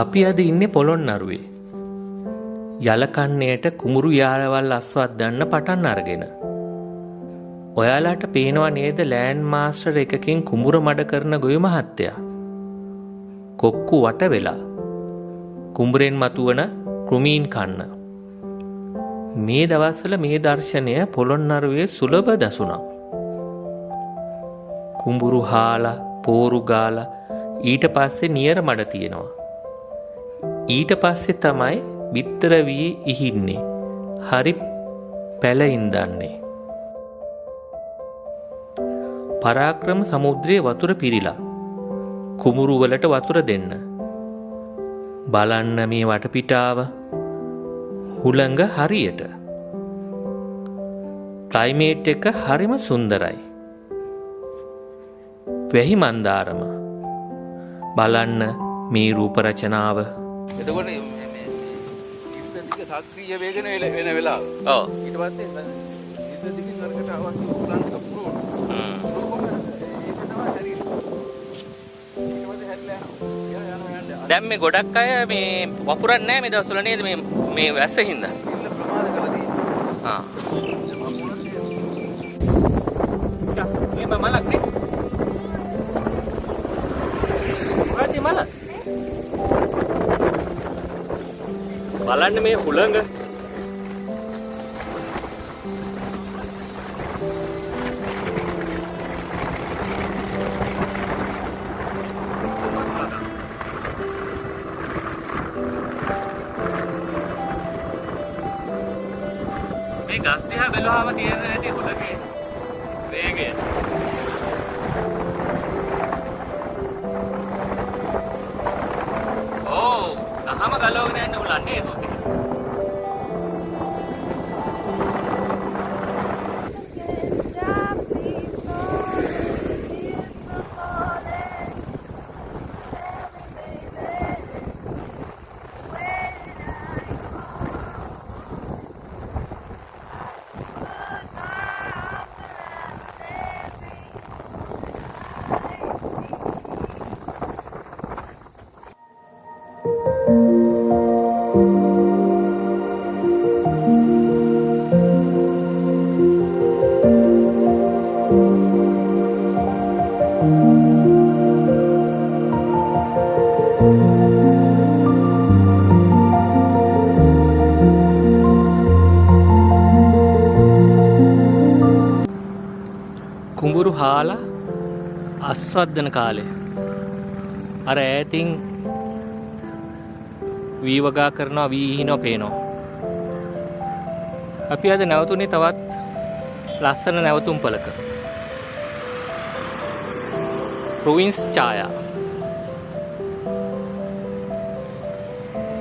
අපි අද ඉන්නේ පොළොන්නරුවේ. යලකන්නේට කුඹුරු යාලවල් අස්වද්දන්න පටන් අරගෙන. ඔයාලාට පේනවා නේද ලෑන්ඩ් මාස්ටර් එකකින් කුඹුර මඩ කරන ගොවි මහත්තයා. කොක්කු වට වෙලා කුඹුරෙන් මතුවන කෘමීන් කන්න. මේ දවස්වල මේ දර්ශනය පොළොන්නරුවේ සුලභ දසුණක්. කුඹුරු හාලා පෝරු ගාලා ඊට පස්සේ නියර මඩ තියෙනවා. ඊට පස්සේ තමයි බිත්තර වී ඉහින්නේ. හරි පැල ඉඳන්නේ. පරාක්‍රම සමුද්‍රයේ වතුර පිරීලා. කුඹුරු වලට වතුර දෙන්න. බලන්න මේ වටපිටාව. හුළඟ හරියට. ක්ලයිමේට් එක හරිම සුන්දරයි. වැහි මන්දාරම. බලන්න මේ රූප රචනාව. එතකොට මේ ඉන්න දිග සක්‍රීය වේගන වෙන වෙලාව. ඔව්. ඊට පස්සේ ඉන්න දිගින් අරකට අවශ්‍ය උලන් ටික පුරවන. ඒක තමයි හැරෙන්නේ. ඊට පස්සේ හැරිලා යනවා. යනවා යනවා. දැන් මේ ගොඩක් අය මේ වපුරන්නේ නැහැ මේ දවස්වල නේද මේ මේ වැස්ස හින්දා. ඉන්න ප්‍රමාද කරලා තියෙනවා. ආ. මේ මලක් නේ. මොකක්ද මල? බලන්න මේ හුළඟ. මේ ගස් දිහා බැලුවාම තේරෙන ඇති හුළඟේ වේගය. ඔව්, ගහම ගලවගෙන යන්න හුළං නේද ඔතන? කුඹුරු හාලා අස්වද්දන කාලය. අර ඈතින් වී වගා කරනවා, වී ඉහිනවා පේනවා. අපි අද නැවතුනේ තවත් ලස්සන නැවතුම් පළක. රුවින්ස් ඡායා.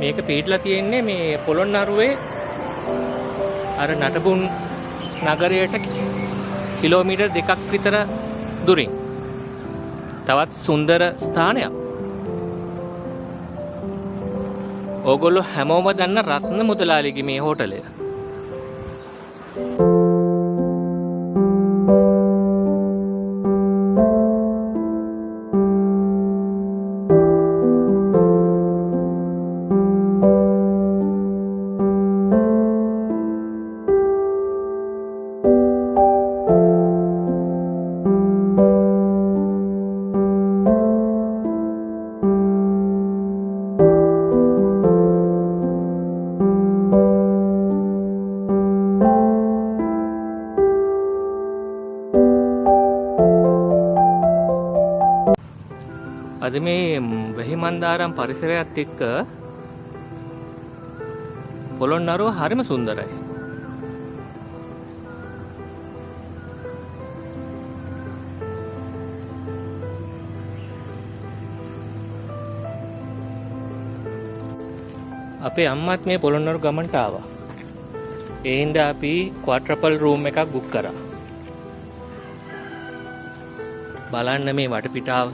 මේක පිහිටලා තියෙන්නේ මේ පොළොන්නරුවේ අර නටබුන් නගරයට කිලෝමීටර් 2ක් විතර දුරින්. තවත් සුන්දර ස්ථානයක්. ඕගොල්ලෝ හැමෝම දන්න රත්න මුදලාලිගේ මේ හෝටලය. අද මේ වැහිමන්දාරම් පරිසරයත් එක්ක පොළොන්නරුව හරිම සුන්දරයි. අපේ අම්මත් මේ පොළොන්නරු ගමන්ට ආවා. ඒ හින්දා අපි ක්වාඩ්‍රපල් රූම් එකක් බුක් කරා. බලන්න මේ වටපිටාව.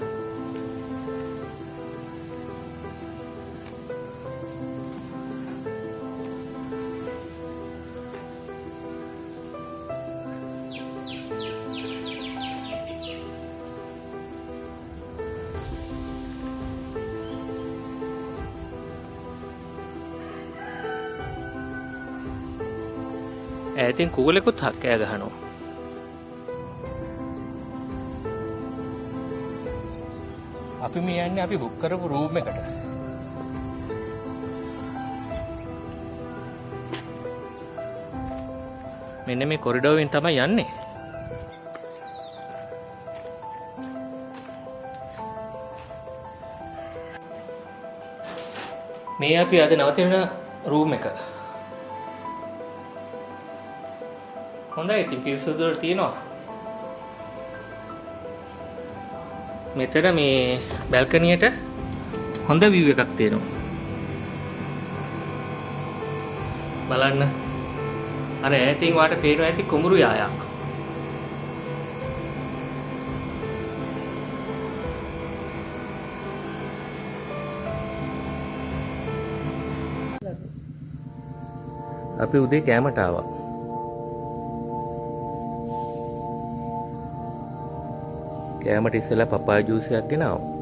ඈතින් කුකුලෙකුත් කෑ ගහනවා. අපි මේ යන්නේ අපි බුක් කරපු රූම් එකට. මෙන්න මේ කොරිඩෝවෙන් තමයි යන්නේ. මේ අපි අද නවතින රූම් එක. හොඳයි, ඉතින් පිරිසුදුවට තියෙනවා. මෙතන මේ බැල්කනියට හොඳ විව් එකක් තියෙනවා. බලන්න. අර ඈතින් වාට පේනවා ඇති කුඹුරු යායක්. අපි උදේ කෑමට ආවා. කෑමට ඉස්සෙල්ලා පපාය ජූස් එකක් ගෙනාවා.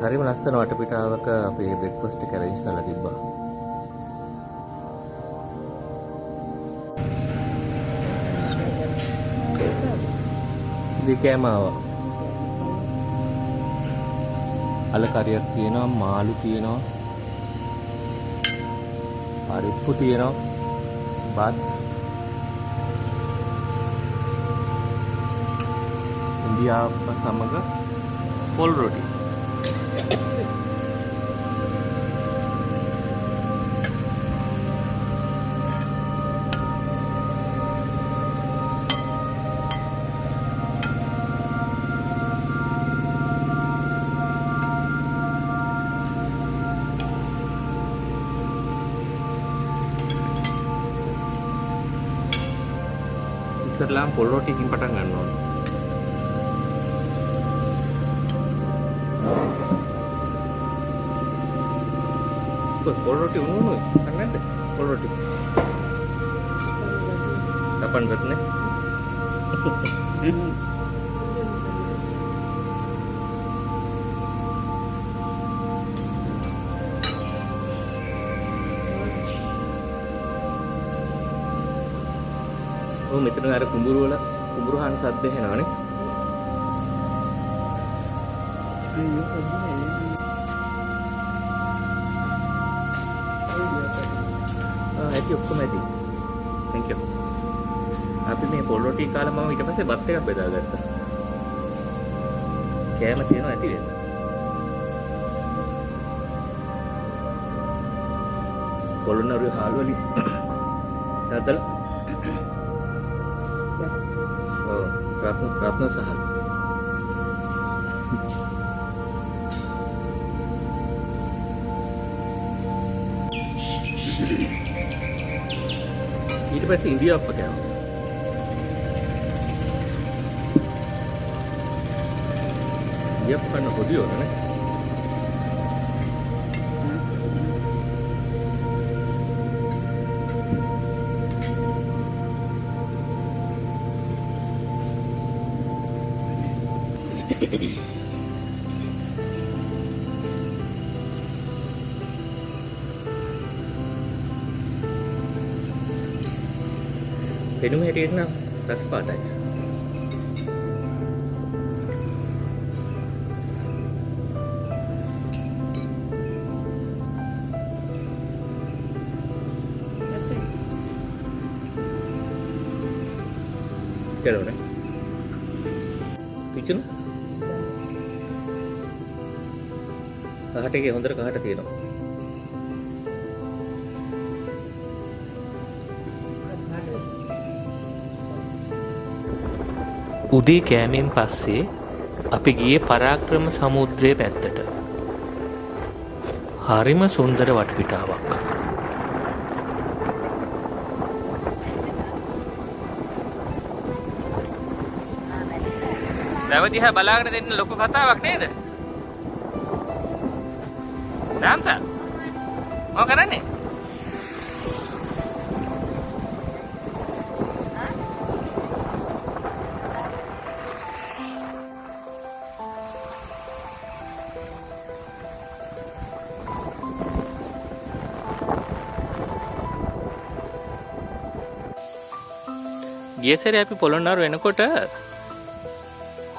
හරිම ලස්සන වටපිටාවක අපේ බ්‍රෙක්ෆාස්ට් එක ඇරේන්ජ් කරලා තිබ්බා. කෑම ආවා. අල කරියක් තියෙනවා, මාළු තියෙනවා, පරිප්පු තියෙනවා, බත්, ඉන්දියාප්ප සමග පොල් රොටි. ඉස්සරලාම පොල් රොටියකින් පටන් ගන්න ඕනේ. පොල් රොටි උණු උණුයි. කන්නේ නැද්ද? පොල් රොටි. තපන්නත් නේ. ඔව්, මෙතන අර කුඹුරු වල කුඹුරු හාන සද්ද ඇහෙනවනේ. ආ, ඇති, ඔක්කොම ඇති. Thank you. අපි මේ පොල් රොටි කාලා මම ඊට පස්සේ බත් එකක් බෙදාගත්තා. කෑම තියෙනවා ඇති වෙන්න. පොළොන්නරුවේ හාල් වලින් හදලා, ඔව්, රත්න රත්න සහල්. ඊට පස්සේ ඉන්දියාප්ප කෑවා. ඉන්දියාප්ප කන්න පොඩි ඕනනේ. පෙනුම හැටියට නම් රස පාටයි. ಕೆಲವರೆ පිචුණු කහට එකේ හොඳට කහට තියෙනවා. උදේ කෑමෙන් පස්සේ අපි ගියේ පරාක්‍රම සමුද්‍රය පැත්තට. හරිම සුන්දර වටපිටාවක්. වැව දිහා බලාගෙන දෙන්න ලොකු කතාවක් නේද? රාම්සා, මොකද කරන්නේ? ගිය සැරේ අපි පොළොන්නරුව එනකොට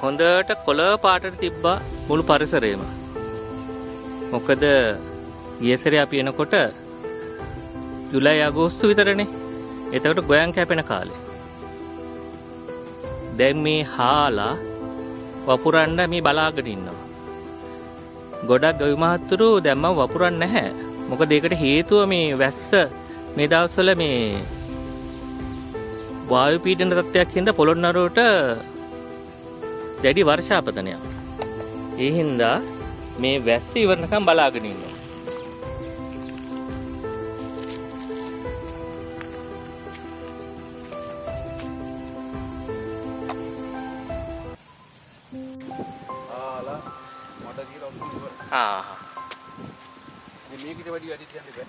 හොඳට කොළ පාටට තිබ්බා මුළු පරිසරයම. මොකද ගිය සැරේ අපි එනකොට ජූලයි අගෝස්තු විතරනේ. එතකොට ගොයන් කැපෙන කාලේ. දැන් මේ හාලා වපුරන්න මේ බලාගෙන ඉන්නවා. ගොඩක් ගොවි මහත්තුරු දැන් මම වපුරන්නේ නැහැ. මොකද ඒකට හේතුව මේ වැස්ස මේ දවස්වල මේ වායු පීඩන තත්ත්වයක් හින්දා පොළොන්නරුවට දැඩි වර්ෂාපතනයක්. ඒ හින්දා මේ වැස්ස ඉවරනකම් බලාගෙන ඉන්නවා. ආලා මඩ කියලා ඔක්කොම ඉවරයි. ආ ඉතින් මේකට වැඩි වැඩි තියන්න බෑ.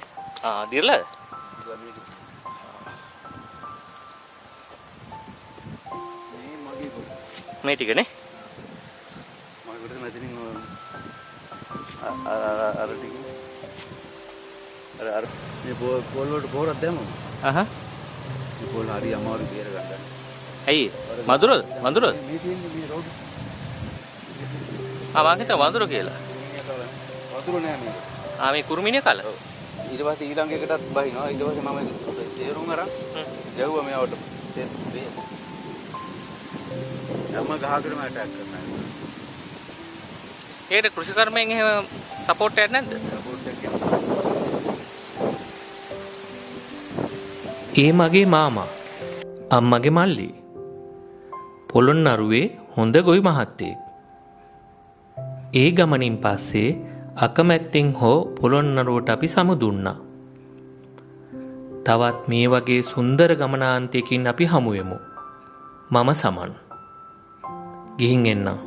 ආ දිරලාද? දිරලා මේක. මේ මගේ ගොඩ. මේ ටිකනේ. මගේ ගොඩ මෙතනින් අර අර ටික. අර අර මේ පොල් වලට පොරක් දැම්මම. අහහ. මේ පොල් හරි අමාරු බේර ගන්න. ඇයි? මధుරද? මధుරද? මේ තියෙන්නේ මේ රෝඩ්. ආ මං හිතුවා වඳුර කියලා. වතුර නෑ මේක. ආ මේ කුරුමිනිය කල. ඊට පස්සේ ඊළඟ එකටත් බහිනවා. ඊට පස්සේ මම තේරුම් අරන් ගැහුවා මෙයාවට. හැම ගහකටම ඇටැක් කරනවා. ඒකට කෘෂිකර්මයෙන් එහෙම සපෝට් එකක් නැද්ද? සපෝට් එකක් එනවා. ඒ මගේ මාමා අම්මගේ මල්ලි පොළොන්නරුවේ හොඳ ගොවි මහත්තයෙක්. ඒ ගමනින් පස්සේ අකමැත්තෙන් හෝ පොළොන්නරුවට අපි සමුදුන්නා. තවත් මේ වගේ සුන්දර ගමනාන්තයකින් අපි හමුවෙමු. මම සමන්. ගිහින් එන්නම්.